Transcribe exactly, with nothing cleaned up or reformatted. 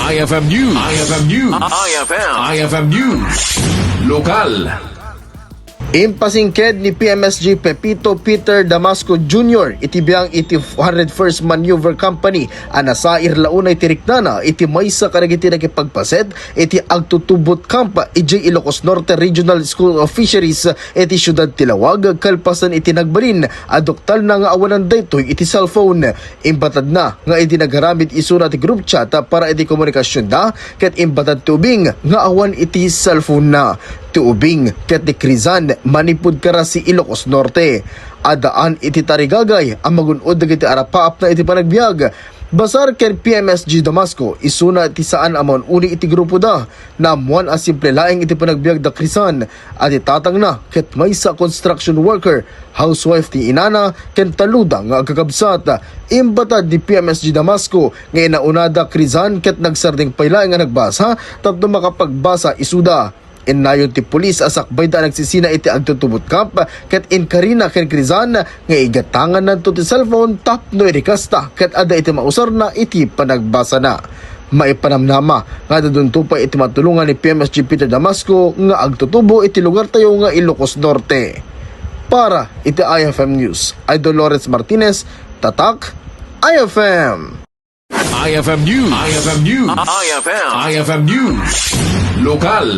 I F M News. I F M News. I F M. I F M News. Lokal. Impasingked ni P M S G Pepito Peter Damasco Junior iti biang iti one hundred first Maneuver Company a nasair la unay ti riknana iti maysa kadagiti nakipagpaset iti agtutubot camp idiay Ilocos Norte Regional School of Fisheries iti siudad ti Laoag kalpasan iti nagbalin a duktalna nga awanan daytoy iti cellphone. Imbatadna nga idi nagaramid isuna ti group chat para iti komunikasionda ket imbatad ti ubing nga awan iti cellphone-na. Ti ubing ket ni Krizan manipud Carasi, Ilocos Norte. Addaan iti tarigagay a magun-od dagiti arapaapna iti panagbiag. Basar ken P M S G Damasco, isuna ti saan a maun-uni iti grupoda. Naammuan a simple laeng iti panagbiag da Krizan, a ti tatangna ket maysa a construction worker, housewife ti inana, ken talloda nga agkakabsat. Imbatad ni P M S G Damasco nga inaunada Krizan ket nagsardeng pay laeng a nagbasa tapno makapagbasa isuda. Innayon ti pulis a sakbayda a nagsisina iti agtutubot camp ket inkarina ken Krizan nga igatangannanto ti cellphone tapno irikasta ket adda iti mausarna iti panagbasana. Maipanamnama nga adda dunto pay iti matulongan ni P M S G Peter Damasco nga agtutubo iti lugartayo nga Ilocos Norte. Para iti I F M News, Idol Lawrence Martinez, Tatak, I F M. I F M News. I F M News. I F M. I F M News. Lokal.